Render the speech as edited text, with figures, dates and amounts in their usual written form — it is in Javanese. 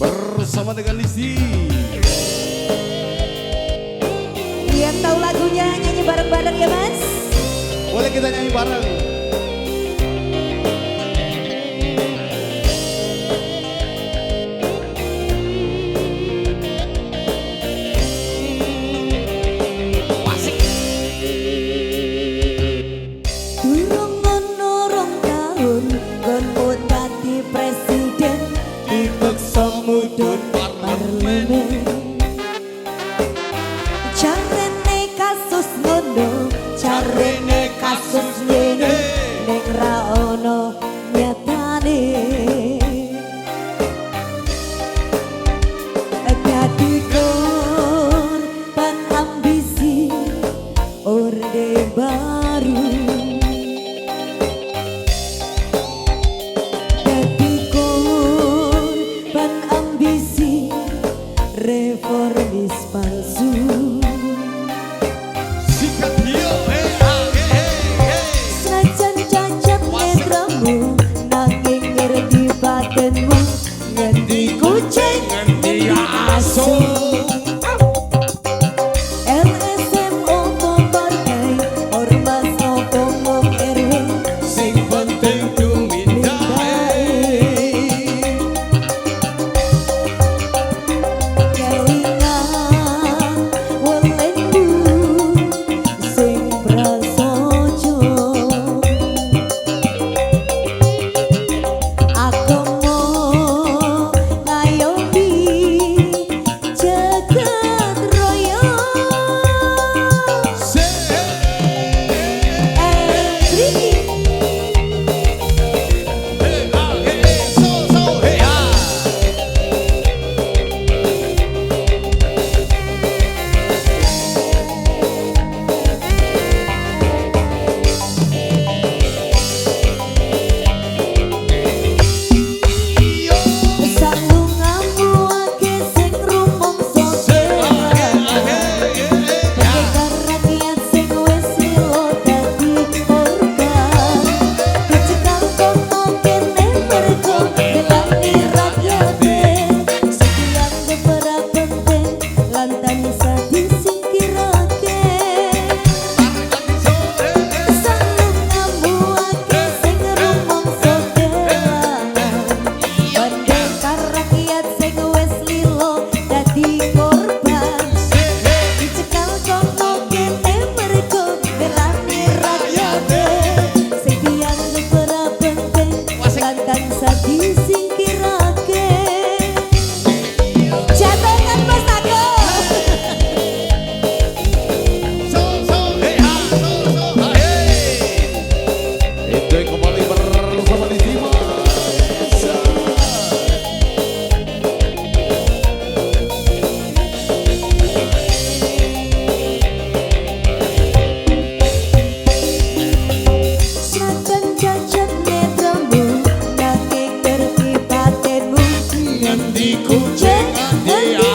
Bersama dengan Lizzy. Yang tahu lagunya nyanyi bareng-bareng ya, Mas. Boleh kita nyanyi bareng. Wasik. Durung ngono 2 tahun gonmu dadi presiden, dipeksa mudhun parlemen. Jarene kasus ngono, jarene kasus ngene, ning ra ono nyatane. Dadi korban ambisi Orde Baru, dadi korban ambisi reformis palsu. Sikat yo, hey, ah, hey, hey, hey. Senajan cacat netramu, nanging ngerti batinmu, ngendi kucing Ngendi asu. LSM opo partai, ormas opo wong RW, Sing penting tumindake. Kelingan welendu sing prasaja, agama ngayomi jagat raya. Se. Mriki. Hey, ah, hey, hey, so, so, hey, ah. Yo. Salungamu akeh sing rumangsa Se, ah, hey, ah, hey, hey, hey, ah. pendekar rakyat sing wis lila dadi korban, dicekal kono kene mergo belani rakyate, sing dianggep ora penting lan tansah disingkirake. Salungamu akeh sing rumangsa pendekar rakyat sing wis lila dadi korban, dicekal kono kene mergo belani rakyate, sing dianggep ora penting lan tansah disingkirake. Jagongan, Mas Agus. So, so, hey, ah, so, so, ah, hey. Enjoy kembali bersama Lizzy Mas. Senajan cacat netramu, nanging ngerti batinmu, Ngendi kucing, ngendi